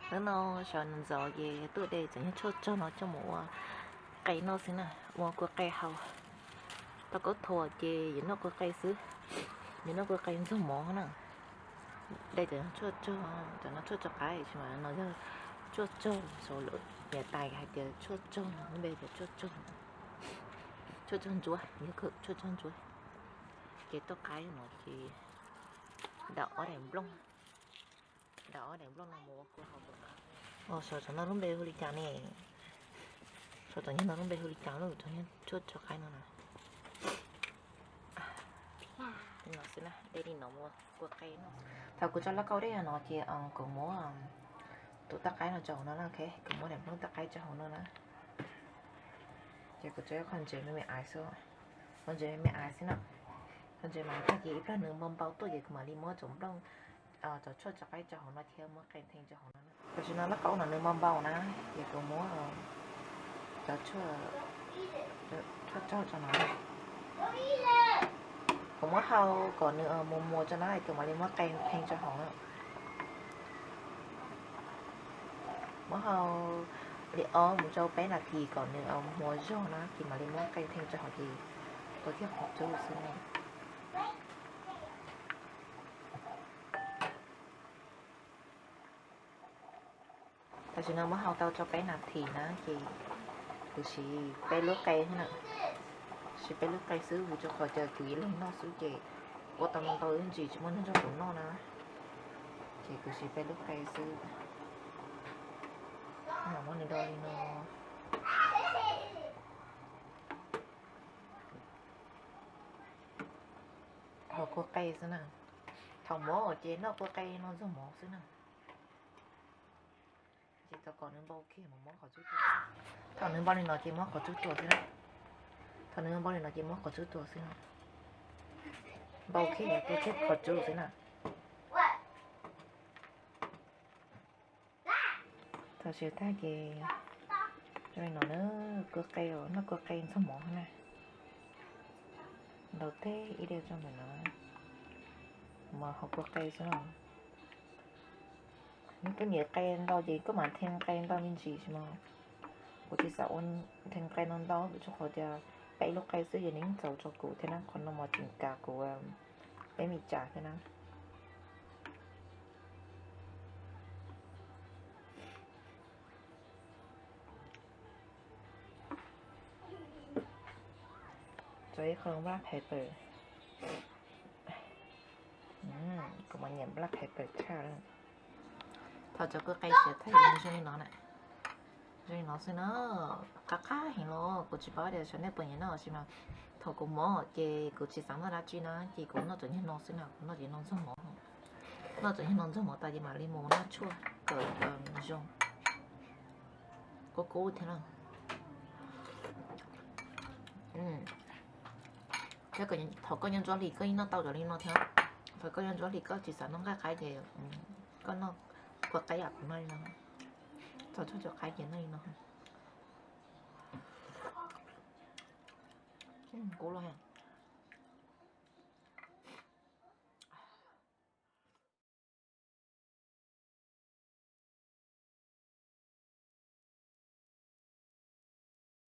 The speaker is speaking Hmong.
Hnub no sawv ntxov ces tuaj de cov nyuag tshuaj tsog no coj mus ua qe noj xwb na, ua kua qe haus. Tau kaub thuas ces yuav noj kua qe xwb, yuav noj kua qe ntxuag mov na. De cov tshuaj tsog, cov no tshuaj tsog qaib, tsis mas no yog tshuaj tsog, sau lawv niam tais hais tias tshuaj tsog, lub npe tias tshuaj tsog, tshuaj tsog ntsuab, yog tshuaj tsog ntsuab. Ces tuaj qaib no ces dam ob daim nplooj, dam ob daim nplooj no mus ua kua haus. Saum cov no lub npe hu li cas ne? Saum cov nyuag no lub npe hu li cas lub, cov nyuag tshuaj tsog qaib no na? No xwb na, de li no mus ua kua qe no. Thaum kuv tso lauj kaub dej no ces kuv muab tus toj qaib no tso hauv no na, ok, kuv muab daim nplooj toj qaib tso hauv no na. Ces kuv tso ib qho ntsev me me aiv xwb, qho ntsev me me aiv xwb na. Qho ntsev mas tag kis ib pliag nws npau npau tuaj ces kuv mam li muab cov nplooj, cov tshuaj tsog qaib tso hauv no thiab muab qe theej tso hauv no na. Tam sim no lauj kaub no nws npau npau na, ces kuv muab cov tshuaj, tshuaj tsog tso no. Kuv muab hau kom nws mus muas tso na, ces mam li muab qe theej tso hauv na. Muab hau li ob mus rau peb nas this kom nws muas zog na, ces mam li muab qe theej tso hauv ces tau thiaj qhov tsub xwb na. Tam sim no muab hau tau rau peb nas this na, ces kuv siv peb lub qe xwb na. Siv peb lub qe xwb vim rau qhov tias kuv ib leeg noj xwb ces ua tau ntau ntsis tsis muaj neeg nrog kuv noj na. Ces kuv siv peb lub qe xwb. Muab nws do li no. Haus kua qe xwb na. Thaum muab ces noj kua qe no ntxuag mov xwb na. Ces tau kom nws npau kiag mas muab qhov tsub tua. Thaum nws npau li no ces muab qhov tsub tua xwb na. Thaum nws npau li no ces muab qhov tsub tua xwb na. Npau kiag tua kiag qhov tsub xwb na. Thaum siav tag ces zoo li no na, kua qe os, noj kua qe ntxuag mov na. Ntaus teg ib daim rau ntawm no, mas haus kua qe xwb no. Nws kuj nyiam qe ntau ces kuj mam theej qe ntau me ntsis mas kuv tsis xav ua theej qe ntau ntau vim rau qhov tias peb lub qe xwb ces nws yeej txaus rau kuv thiab na, qhov no mas tseem kav kuv peb me cas thiab na. Tso ib qho black pepper. Kuv mas nyiam black pepper tshaj. Thaum cov kua qe siav tag zoo li no na, zoo li no xwb na, qab qab heev los kuv tsis paub tias xyov nej puas nyiam noj tab sis mas thaum kuv mob ces kuv tsis xav noj dab tsi na ces kuv noj cov nyuag no xwb na, kuv noj cov no ntxuag mov. Noj cov nyuag no ntxuag mov tas ces mam li mus noj tshuaj kom zoo, kub kub thiab na. Thiab thaum koj nyob ntsuab hlis koj yeej noj tau cov li no thiab. Thaum koj nyob ntsuab hlis koj tsis xav noj nqaij qaib ces koj noj kua qe yam kuv noj li no, txog tshuaj tsov qaib ces noj li no. Kub los.